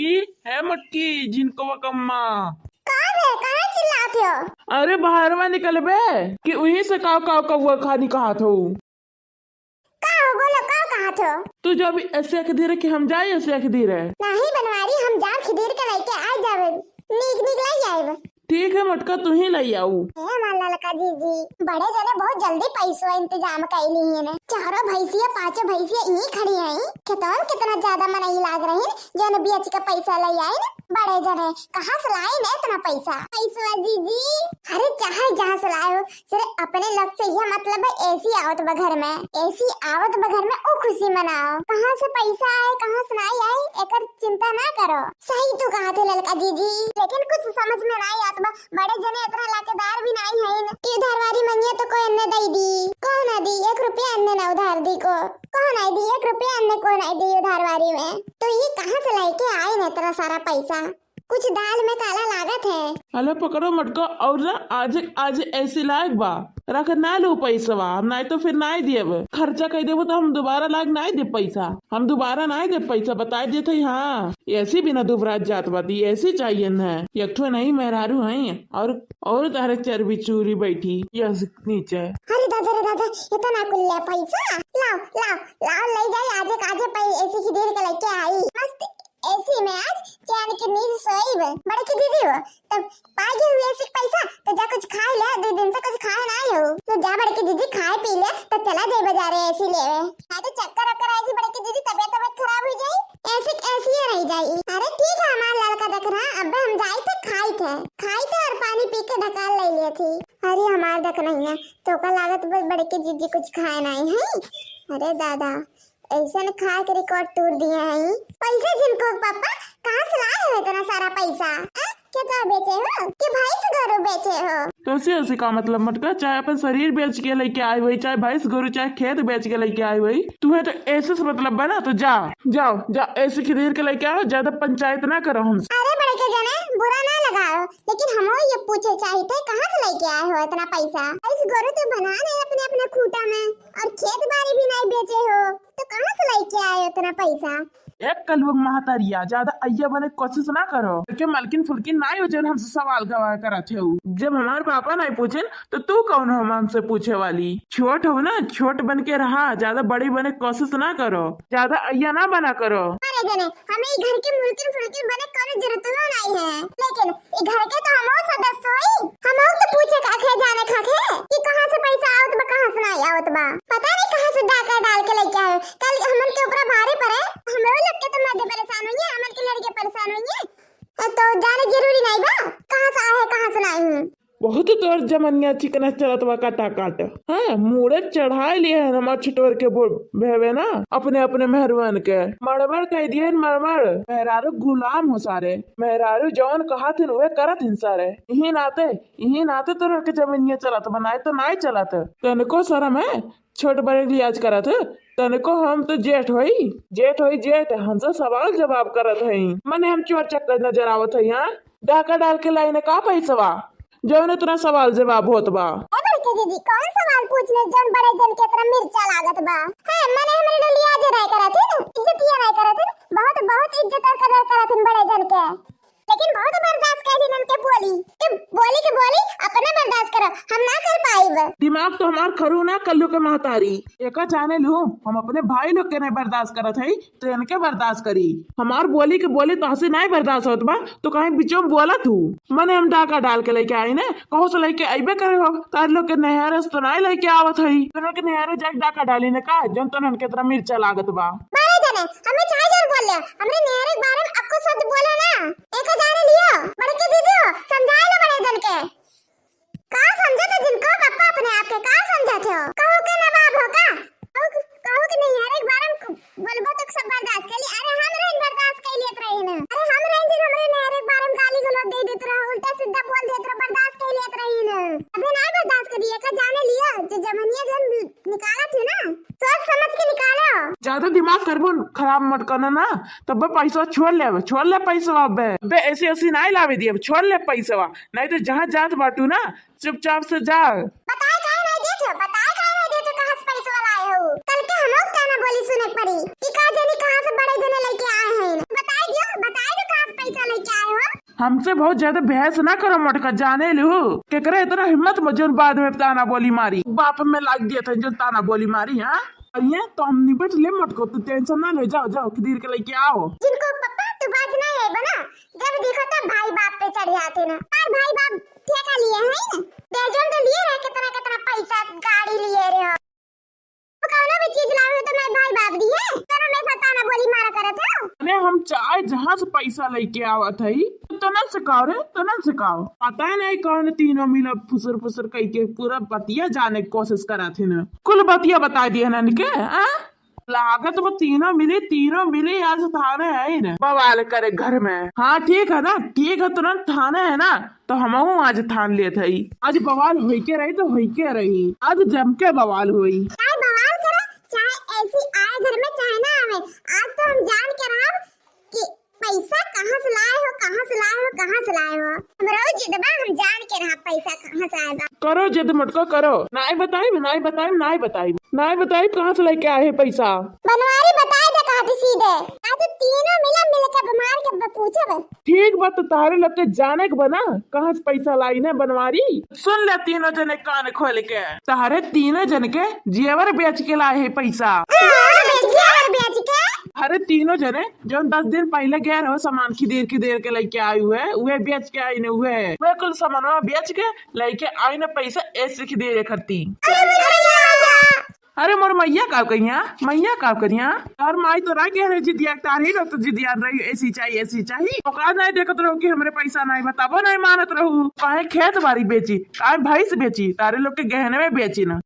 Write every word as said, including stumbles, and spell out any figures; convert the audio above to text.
मटकी, हे मटकी, झिनकवा कम्मा। का बे, काहे चिल्लात हो? अरे बहरवा निकलबे कि उही से काव काव कौआ खानी कहत हो। का हो, बोलो, का कहत हो? तू जब ऐसे आँख धीरे कि हम जाए ऐसे आँख धीरे। नहीं बनवारी, हम जाब खिदीर के लइके आ जाबे, नीक नीक लइ आइब। ठीक है मटका, तू ही लइ आऊ। ए हमार ललका जीजी, बड़े जने बहुत जल्दी पैसवा इंतजाम कइली हैं। चारों भैंसिया, पांचों भैंसिया यहीं खड़ी हैं। खेतवा में कितना ज्यादा मनई लाग रही, जौन बेच के पैसा लइ आइन। बड़े जने कहाँ से लाइन इतना पैसा? पैसवा जीजी, अरे चाहे जहाँ से लाए हो, सिर्फ अपने लक से यह मतलब है, एसी आवत बा घर में, एसी आवत बा घर में, ऊ खुशी मनाओ। कहाँ से पैसा आए, कहाँ से नाई आए, एकर चिंता ना करो। सही तू कहत है ललका जीजी, लेकिन कुछ समझ में नाई आत बा, बड़े जने इतना लाकेदार भी नाई हइन कि उधारवारी मंगिया तो कोई अन्ने दई दी, कोई ना दी, एक रुपया अन्ने ना उधार दी को, कोई नाई दी, एक रुपया अन्ने कोई नाई दी उधारवारी में। तो ये कहाँ से लेके आइन इतना सारा पैसा? कुछ दाल में काला लागत है। अला पकड़ो मटका, और ना आज, आज ऐसे लायक बा, रख ना लो पैसवा, हम नाई तो फिर नाई देब, खर्चा कइ देबो तो हम दोबारा लाग नाई देब पैसा, हम दोबारा नाई देब पैसा, बताइ देत हई। हाँ, एसी बिना दुबरात जात बाती, एसी चाहिए न है, एक ठो नहीं मेहरारू हैं और, और तारे चर्बी चूरी बैठी एसी नीचे। अरे दादा रे दादा, इतना कुल्ले पैसा, लाओ लाओ लाओ, ले जाई आजे काजे पै एसी खिदीर के लेके आई, मस्त एसी में आज चैन के नींद सोईब। बड़की दीदी हो, तब पाई गई हुई एसी के पैसा, तो जा कुछ खाए ले, दो दिन से कुछ खाए नाई हो, तो जा बड़की दीदी खाए पी ले, तो चला जाए बाजारे एसी लेवे। हाँ तो चक्कर वक्कर आई जी बड़की दीदी, तबियत तबियत खराब हो जाई, एसी के एसी ही रह जाई। अरे ठीक है हमार ललका देख रहा, अब हम जाई थे खाई थे, खाई थे और पानी पी के ढकाल ले लिए थी। अरे हमार देख नहीं है, तो का लागत बस बड़की दीदी कुछ खाए नाई है। अरे दादा, ऐसन खा के रिकॉर्ड तोड़ दिए हैं। पैसे जिनको पापा, कहाँ से लाए हो इतना सारा पैसा? आ? खेतवा बेचे हो कि भैंस गोरू बेचे हो? तो ऐसे, ऐसे का मतलब मटका, चाहे अपन शरीर बेच के लेके आए हुई, चाहे भैंस गोरू, चाहे खेत बेच के लेके आए हुई, तुम्हें तो ऐसे से मतलब बना, तो जा, जाओ, जा, एसी खिदीर के लेके आओ, ज्यादा पंचायत ना करो हमसे। अरे बड़के जने, बुरा ना लगाओ, लेकिन हम ये पूछे चाहिए थे, कहाँ से लेके आए हो इतना पैसा? भैंस गोरू तो बना नहीं अपने अपने खूटा में, और खेत बाड़ी भी नहीं बेचे हो, तो कहाँ से लेके आए इतना पैसा? एक कलुआ महतारिया, ज्यादा अइया बने कोशिश ना करो। देखे, मलकिन फुलकिन नाई हो, जौन हमसे सवाल गवाह करत हो। जब हमार पापा नाई पूछेन, तो तू कौन हो हमसे पूछे वाली? छोट हो ना, छोट बन के रहा, ज्यादा बड़ी बने कोशिश ना करो, ज्यादा अइया ना बना करो। अरे जने, हमें ई घर के मुलकिन फुलकिन बने कोनो जरूरत नाई है, लेकिन ई घर के तो हमहू सदस्य होई, हमहू तो पूछे खाखे, जाने खाखे कि कहाँ से पैसा आवत बा, कहाँ से नाई आवत बा। पता नहीं कहाँ से डाका डाल के लेके आए। कल हमन के ऊपर भारी पड़े, हमरो लोग के तो मर्दे परेशान होइए, हमन के लड़के परेशान होइए। तो जाने जरूरी नाई बा कहाँ से आए, कहाँ से नाई है। बहुत तोर जमनिया चिकना चलत बा काटा काट। हाँ, मूड़े चढ़ाए लिए है हमार छिटवर के बो-, भेवे ना, अपने अपने मेहरुअन के। मड़मड़ कह दिए हैं, मड़मड़। मेहरारू गुलाम हो सारे। मेहरारू जौन कहत हिन, उहे करत हिन सारे। इही नाते, इही नाते तोर के जमनिया चलत बा, नाई तो नाई चलत। तनको शरम है, छोट बड़े के लिहाज करत है। तनको हम तो जेठ होई, जेठ होई जेठ, हमसे सवाल जवाब करत हई। मने हम चोर चक्कर नजर आवत हई, हाँ? डाका डाल के लाई ने का पैसवा, जौन इतना सवाल जवाब होत बा। ए बड़के दीदी, कौन सवाल पूछ ले, जौन बड़े जन के इतना मिर्चा लागत बा? है, मने हमरे लिए लिहाज नहीं करत हिन, इज्जतिया नहीं करत हिन, बहुत, बहुत इज्जत और कदर करत हिन बड़े जन के। लेकिन बहुत बर्दाश्त कैली इनके बोली, के बोली के बोली अपने बर्दाश्त करो, हम ना कर पाइब। दिमाग तो हमार खरू ना कल्लू के महतारी, एका जाने लू, हम अपने भाई लोग के नहीं बर्दाश्त करत हई, तो इनके बर्दाश्त करी। हमार बोली के बोली तोहसे नाई बर्दाश्त होत बा, तो काहे बीचों में बोलत हू? मने हम डाका डाल के लेके आई ने, कहूँ से लेके अइबे करे हो, तार लोग के नैहरे से तो नाई लेके आवत हई। तोहन के नैहरे जाके डाका डाली ने का, जौन तोहन के इतना मिर्चा लागत बा। बड़े जने, हमें चाहे जौन बोल ले, हमरे नैहरे के बारे में अक्को शब्द बोलो ना। एका जाने लियो, बड़के दीदी हो, समझाए लो बड़े जन के। का समझत हो जिनको पप्पा अपने आप के, का समझत हो? कहू के नवाब हो का? कहू के, कहू के नहीं, हर एक बार हम बोलबो तो सब बर्दाश्त कर ली। अरे हम रहन बर्दाश्त कर लेत रही ना। अरे हम रहन जिन हमरे ने हर एक बार हम गाली गलौज दे देत रहो, उल्टा सीधा बोल देत रहो, बर्दाश्त कर लेत रही ना। अबे नहीं बर्दाश्त करी, एका जाने लियो, जो जमनिया जौन निकालत है ना, सोच समझ के निकालो। ज्यादा दिमाग करबो खराब मत करना ना, तब पैसा छोड़ ले, छोड़ ले पैसा अबे। अबे ऐसी ऐसी नहीं लावे दिए, छोड़ ले पैसा, नहीं तो जहाँ जात बाटू ना, चुपचाप से जा। बताए काहे नहीं देत हो? बताए काहे नहीं देत हो? कहाँ से पैसा वाला आए हो? कल के हम लोग का ना बोली सुने के पड़ी कि का जानी कहाँ से बड़े जने लेके आए हैं। बताए दियो, बताए दो कहाँ हमसे बहुत ज्यादा बहस ना करो मोटका, जाने लू। केकरे इतना हिम्मत में जोन बाद में ताना बोली मारी, बाप में लाग दिया था जो ताना बोली मारी, हाँ? और ये तो हम निपट ले मोटको, तू टेंशन ना ले, जाओ, जाओ, खदीर के लेके आओ। जिनको पप्पा तू बात ना है बना, जब देखो तब भाई बाप पे चढ़ जाते ना। और भाई बाप ठेका लिए हैं ना, दर्जन तो लिए रहे, कितना कितना पैसा गाड़ी लिए रहे हो। तो कौनो भी चीज लावे हो तो मैं भाई बाप दिए, करो मैं सताना बोली मारा करत हो। अरे हम चाहे जहाँ से पैसा लेके आवत हई, तो ना सिखाओ रे, तो ना सिखाओ। पता नहीं कौन तीनों मिला फुसर फुसर कह के पूरा बतिया जाने की कोशिश करत है ना। कुल बतिया बता दिए ना इनके, हाँ? लागत वो तीनों मिली, तीनों मिली आज थाने है ही ना बवाल करे घर में। हाँ ठीक है ना, ठीक है, तुरंत थाने है ना, तो हमहू आज थान लेत हई। आज बवाल होई के रही तो होई के रही, आज जम के बवाल होई। चाहे बवाल करे, चाहे ऐसी आए घर में, चाहे ना आवे, आज तो हम जान के रहब कि पैसा कहाँ से लाए हो, कहाँ से लाए हो, कहाँ से लाए हो। हमरो जिद बा, हम जान के रहब पैसा कहाँ से आए बा। करो जिद मोटको, करो। नाई बताइब, नाई बताइब, नाई बताइब, नाई बताइब कहाँ से लेके आए है पैसा। बनवारी बताए दे कहती सीधे। आज तीनों मिला मिल के बीमार के ब-, पूछब। ठीक बा, तो तारे लोग के जाने के बना कहाँ से पैसा लाई ना बनवारी। सुन ले तीनों जने कान खोल के, तारे तीनों जन के जेवर बेच के लाए है पैसा। जेवर बेच के? जेवर बेच के? अरे तीनों जने जौन दस दिन पहले गए रहो सामान खिदेर खिदेर के लेके आई हुए, उहे बेच के आई न हुए, उहे कुल सामानवा बेच के लेके आई न पैसा ऐसे खिदेरे खरती। अरे मोर मैया का कहिया, मैया का करिया, तार माई तो ना कह रहे जिदिया, तार ही लोग तो जिदिया रही, ऐसी चाहिए, ऐसी चाहिए। औकात नहीं देखत रहो कि हमरे पैसा नहीं बताबो, नहीं मानत रहू। काहे खेत बाड़ी बेची, काहे भैंस बेची, तारे लोग के गहने में बेची ना।